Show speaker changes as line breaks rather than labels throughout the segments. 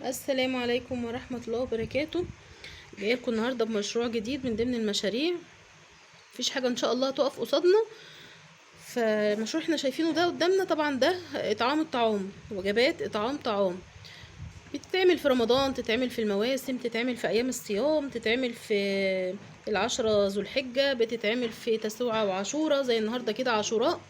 السلام عليكم ورحمة الله وبركاته. جايلكم النهاردة بمشروع جديد من ضمن المشاريع. مفيش حاجة ان شاء الله تقف قصادنا. فالمشروع احنا شايفينه ده قدامنا، طبعا ده اطعام الطعام، وجبات اطعام طعام بتتعمل في رمضان، تتعمل في المواسم، تتعمل في ايام الصيام، تتعمل في العشرة ذو الحجة، بتتعمل في تسوعة وعاشورة زي النهاردة كده عاشوراء.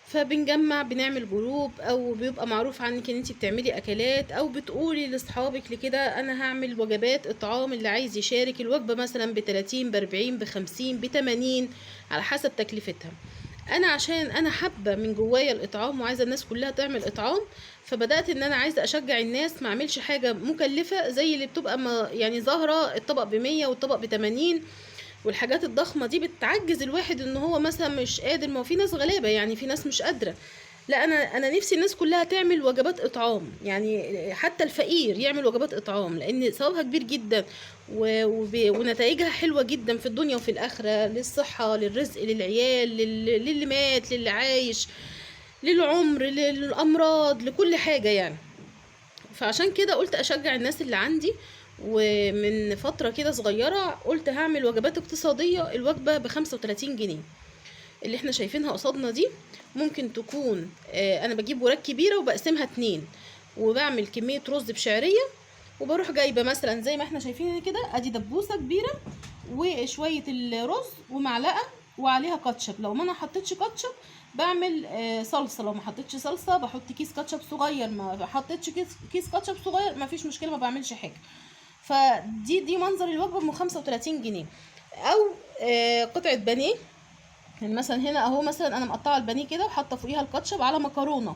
فبنجمع، بنعمل group، او بيبقى معروف عنك ان انتي بتعملي اكلات، او بتقولي لاصحابك لكده انا هعمل وجبات اطعام، اللي عايز يشارك الوجبة مثلا بتلاتين، باربعين، بخمسين، بتمانين، على حسب تكلفتها. انا عشان انا حابة من جوايا الاطعام وعايزة الناس كلها تعمل اطعام، فبدأت ان انا عايزة اشجع الناس ما اعملش حاجة مكلفة زي اللي بتبقى ما يعني ظاهرة الطبق بمية والطبق بتمانين والحاجات الضخمة دي بتعجز الواحد ان هو مثلا مش قادر. ما هو في ناس غلابة، يعني في ناس مش قادرة. لا، انا نفسي الناس كلها تعمل وجبات اطعام، يعني حتى الفقير يعمل وجبات اطعام، لان ثوابها كبير جدا ونتائجها حلوة جدا في الدنيا وفي الاخرة، للصحة، للرزق، للعيال، للي مات، للي عايش، للعمر، للامراض، لكل حاجة يعني. فعشان كده قلت اشجع الناس اللي عندي، ومن فترة كده صغيرة قلت هعمل وجبات اقتصادية. الوجبة ب35 جنيه اللي احنا شايفينها قصادنا دي، ممكن تكون، انا بجيب وراك كبيرة وبقسمها 2، وبعمل كمية رز بشعرية، وبروح جايبة مثلا زي ما احنا شايفين كده، ادي دبوسة كبيرة وشوية الرز ومعلقة وعليها كاتشب. لو ما انا حطيتش كاتشب بعمل صلصة، لو ما حطيتش صلصة بحط كيس كاتشب صغير، ما حطيتش كيس كاتشب صغير ما فيش مشكلة، ما بعملش حاجة. فدي منظر الوجبة ب 35 جنيه. او، قطعة بانيه، يعني مثلا هنا اهو، مثلا انا مقطعة البانيه كده وحاطة فوقيها الكاتشب على مكرونة.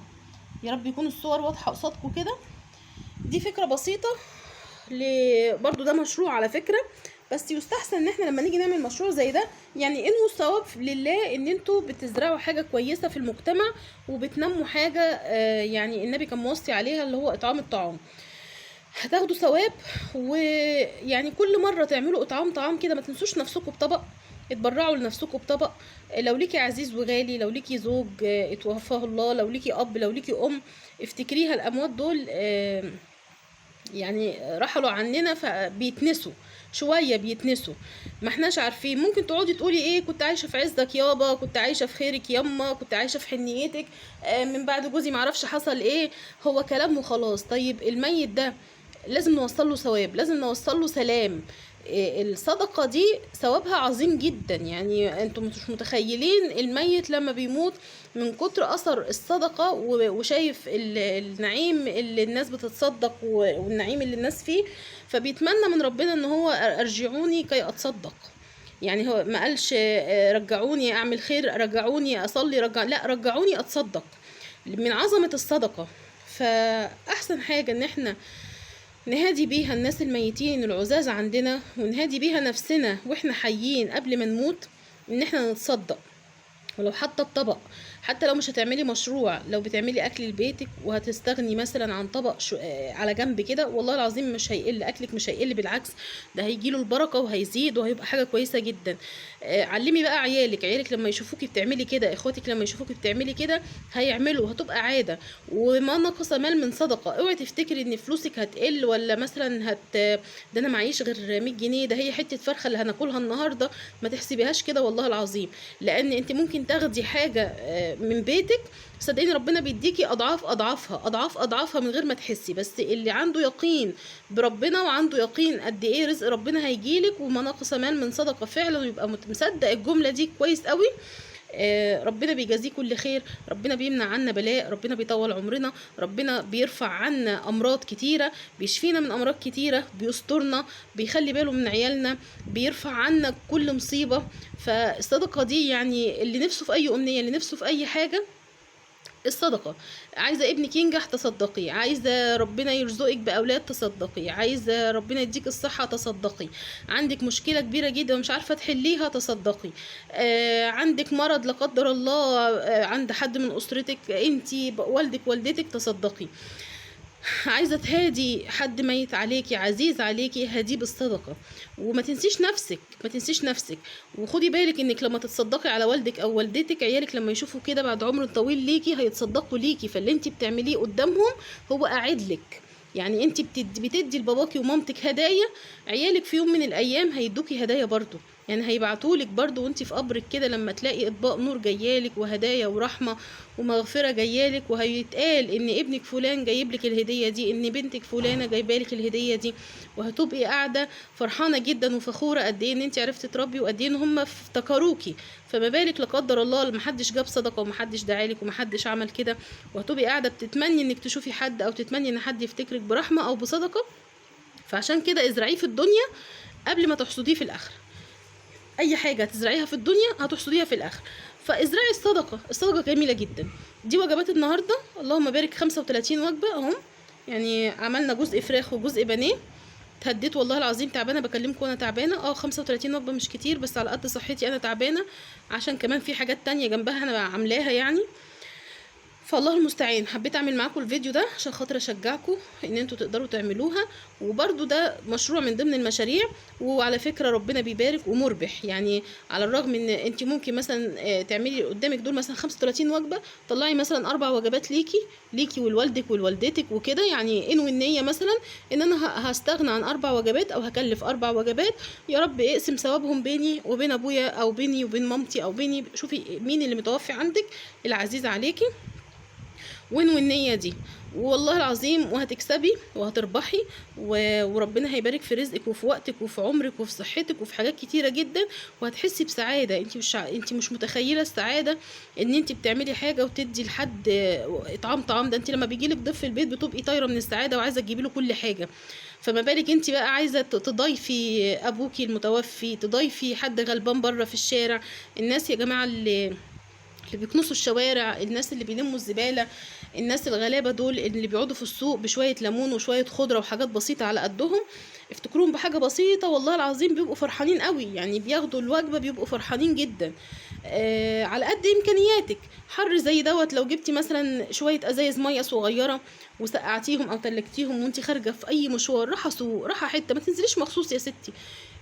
يا رب يكون الصور واضحة قصادكم كده. دي فكرة بسيطة برضو ده مشروع على فكرة، بس يستحسن ان احنا لما نيجي نعمل مشروع زي ده انه الثواب لله، ان انتوا بتزرعوا حاجة كويسة في المجتمع وبتنموا حاجة، النبي كان موصي عليها اللي هو اطعام الطعام. هتاخدوا ثواب، ويعني كل مرة تعملوا اطعام طعام كده ما تنسوش نفسكم بطبق، اتبرعوا لنفسكم بطبق. لو ليكي عزيز وغالي، لو ليكي زوج، اتوفاه الله، لو ليكي اب، لو ليكي ام، افتكريها. الاموات دول، رحلوا عننا فبيتنسوا شوية، بيتنسوا، ما احناش عارفين. ممكن تقعدي تقولي ايه، كنت عايشة في عزك يابا، كنت عايشة في خيرك ياما، كنت عايشة في حنيتك، من بعد جوزي معرفش حصل ايه، هو كلام وخلاص. طيب الميت ده لازم نوصل له ثواب، لازم نوصل له سلام. الصدقة دي ثوابها عظيم جدا، انتم مش متخيلين الميت لما بيموت من كتر اثر الصدقة وشايف النعيم اللي الناس بتتصدق والنعيم اللي الناس فيه، فبيتمنى من ربنا ان هو ارجعوني كي اتصدق. هو ما قالش، رجعوني اعمل خير، رجعوني اصلي، لا، رجعوني اتصدق، من عظمة الصدقة. فاحسن حاجة ان احنا نهادي بيها الناس الميتين العزاز عندنا، ونهادي بيها نفسنا واحنا حيين قبل ما نموت، ان احنا نتصدق. ولو حتى بطبق، حتى لو مش هتعملي مشروع، لو بتعملي اكل لبيتك وهتستغني مثلا عن طبق على جنب كده، والله العظيم مش هيقل اكلك، مش هيقل، بالعكس ده هيجيله البركه وهيزيد وهيبقى حاجه كويسه جدا. علمي بقى عيالك، عيالك لما يشوفوكي بتعملي كده، اخواتك لما يشوفوكي بتعملي كده هيعملوا، هتبقى عاده. وما نقص مال من صدقه، اوعي تفتكري ان فلوسك هتقل، ولا مثلا ده انا معيش غير 100 جنيه، ده هي حته فرخه اللي هناكلها النهارده، ما تحسبيهاش كده والله العظيم. لان انت ممكن تاخدي حاجه، من بيتك، صدقيني ربنا بيديكي اضعاف اضعافها، اضعاف اضعافها من غير ما تحسي. بس اللي عنده يقين بربنا وعنده يقين قد ايه رزق ربنا هيجيلك، وما نقص مال من صدقه فعلا، ويبقى مصدق الجمله دي كويس قوي، ربنا بيجازيه كل خير، ربنا بيمنع عنا بلاء، ربنا بيطول عمرنا، ربنا بيرفع عنا امراض كتيره، بيشفينا من امراض كتيره، بيسترنا، بيخلي باله من عيالنا، بيرفع عنا كل مصيبه. فالصدقه دي اللي نفسه في اي امنيه، اللي نفسه في اي حاجه، الصدقة. عايزة ابنك ينجح تصدقي، عايزة ربنا يرزقك بأولاد تصدقي، عايزة ربنا يديك الصحة تصدقي، عندك مشكلة كبيرة جدا ومش عارفة تحليها تصدقي، عندك مرض لا قدر الله، عند حد من أسرتك، انتي والدك والدتك تصدقي، عايزة تهادي حد ميت عليكي عزيز عليكي هاديه بالصدقة. وما تنسيش نفسك، ما تنسيش نفسك. وخدي بالك انك لما تتصدقي على والدك او والدتك، عيالك لما يشوفوا كده بعد عمر طويل ليكي هيتصدقوا ليكي، فاللي انتي بتعمليه قدامهم هو قاعد لك. يعني انت بتدي لباباكي ومامتك هدايا، عيالك في يوم من الايام هيدوكي هدايا برضو، يعني هيبعتولك برضو وانت في قبرك كده لما تلاقي اطباق نور جايالك وهدايا ورحمة ومغفرة جايالك، وهيتقال ان ابنك فلان جايب لك الهدية دي، ان بنتك فلانه جايبه لك الهدية دي، وهتبقي قاعدة فرحانة جدا وفخوره قد ايه ان انت عرفتي تربي وقد ايه ان هم افتكروكي. فما بالك لا قدر الله محدش جاب صدقه ومحدش دعالك ومحدش عمل كده، وهتبقي قاعدة بتتمني انك تشوفي حد او تتمني ان حد يفتكرك برحمة او بصدقه. فعشان كده ازرعيه في الدنيا قبل ما تحصديه في الاخرة. اي حاجة هتزرعيها في الدنيا هتحصديها في الاخرة، فازرعي الصدقة، الصدقة جميلة جدا. دي وجبات النهارده اللهم بارك، 35 وجبة اهم، يعني عملنا جزء فراخ وجزء بانيه. اتهديت والله العظيم، تعبانة بكلمكم وانا تعبانة. 35 وجبة مش كتير، بس على قد صحتي انا تعبانة، عشان كمان في حاجات تانية جنبها انا عاملاها يعني، فالله المستعان. حبيت اعمل معاكم الفيديو ده عشان خاطر اشجعكم ان انتوا تقدروا تعملوها، وبرده ده مشروع من ضمن المشاريع، وعلى فكرة ربنا بيبارك ومربح. يعني على الرغم ان انت ممكن مثلا تعملي قدامك دول مثلا 35 وجبة، طلعي مثلا 4 وجبات ليكي ولوالدك ولوالدتك وكده، يعني انوي النية مثلا ان انا هستغنى عن 4 وجبات او هكلف 4 وجبات، يا رب اقسم ثوابهم بيني وبين ابويا او بيني وبين مامتي او بيني، شوفي مين اللي متوفي عندك العزيز عليكي، وانوي النية دي والله العظيم وهتكسبي وهتربحي، وربنا هيبارك في رزقك وفي وقتك وفي عمرك وفي صحتك وفي حاجات كتيرة جدا، وهتحسي بسعادة. انت مش متخيلة السعادة ان انت بتعملي حاجة وتدي لحد اطعام طعام، ده انت لما بيجيلك ضيف في البيت بتبقي طايرة من السعادة وعايزة تجيبي له كل حاجة، فما بالك انت بقى عايزة تضيفي ابوكي المتوفي، تضيفي حد غلبان بره في الشارع. الناس يا جماعة اللي بيكنسوا الشوارع، الناس اللي بيلموا الزبالة، الناس الغلابة دول اللي بيقعدوا في السوق بشوية ليمون وشوية خضرة وحاجات بسيطة على قدهم، افتكروهم بحاجة بسيطة والله العظيم بيبقوا فرحانين قوي، يعني بياخدوا الوجبة بيبقوا فرحانين جدا. على قد امكانياتك. حر زي دوت لو جبتي مثلا شوية ازايز مية صغيرة وسقعتيهم او تلجتيهم وانت خارجة في اي مشوار، راحة سوق، راحة حتة، ما تنزليش مخصوص يا ستي،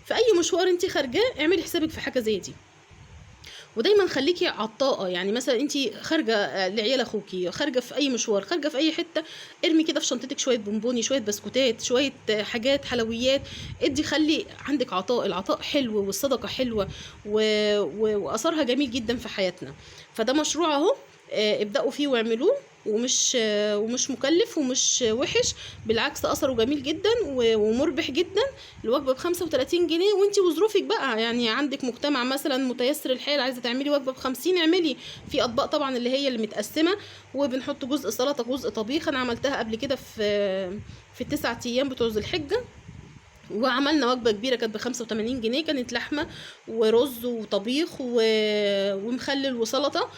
في اي مشوار انت خارجاه اعملي حسابك في حاجة زي دي. ودايما خليكي عطاءه، يعني مثلا انت خارجه لعيال اخوكي، خارجه في اي مشوار، خارجه في اي حتة، ارمي كده في شنطتك شوية بونبوني، شوية بسكوتات، شوية حاجات حلويات، ادي، خلي عندك عطاء. العطاء حلو والصدقة حلوة واثرها جميل جدا في حياتنا. فده مشروع اهو، ابدأوا فيه واعملوه، ومش مكلف ومش وحش، بالعكس اثره جميل جدا ومربح جدا. الوجبة ب 35 جنيه، وانتي وظروفك بقى، يعني عندك مجتمع مثلا متيسر الحال عايزه تعملي وجبة ب 50 اعملي. في اطباق طبعا اللي هي اللي متقسمه، وبنحط جزء سلطة جزء طبيخ، انا عملتها قبل كده في ال9 ايام بتوع ذو الحجة، وعملنا وجبة كبيرة كانت ب 85 جنيه، كانت لحمه ورز وطبيخ ومخلل وسلطة،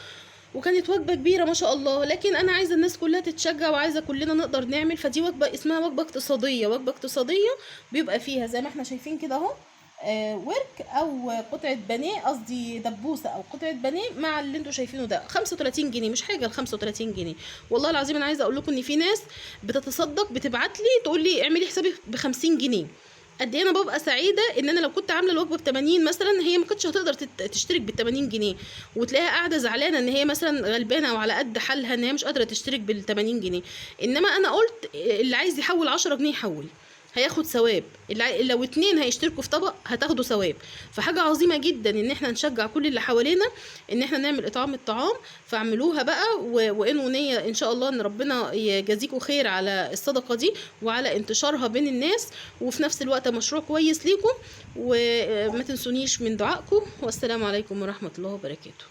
وكانت وجبة كبيرة ما شاء الله. لكن انا عايزه الناس كلها تتشجع، وعايزه كلنا نقدر نعمل، فدي وجبة اسمها وجبة اقتصادية. وجبة اقتصادية بيبقى فيها زي ما احنا شايفين كده اهو، ورك او قطعه بانيه، قصدي دبوسه او قطعه بانيه مع اللي انتوا شايفينه ده، 35 جنيه، مش حاجة ال 35 جنيه. والله العظيم انا عايزه اقول لكم ان في ناس بتتصدق، بتبعت لي تقول لي اعملي حسابي ب 50 جنيه. قد ايه انا ببقى سعيدة ان انا لو كنت عامله الوجبة ب 80 مثلا، هي ما كانتش هتقدر تشترك بال 80 جنيه، وتلاقيها قاعدة زعلانة ان هي مثلا غلبانه او على قد حالها ان هي مش قادرة تشترك بال 80 جنيه. انما انا قلت اللي عايز يحول 10 جنيه يحول، هياخد ثواب. لو 2 هيشتركوا في طبق هتاخدوا ثواب. فحاجه عظيمة جدا ان احنا نشجع كل اللي حوالينا ان احنا نعمل اطعام الطعام. فاعملوها بقى، وانوا نيه ان شاء الله ان ربنا يجازيكم خير على الصدقة دي وعلى انتشارها بين الناس، وفي نفس الوقت مشروع كويس ليكم. وما تنسونيش من دعائكم، والسلام عليكم ورحمة الله وبركاته.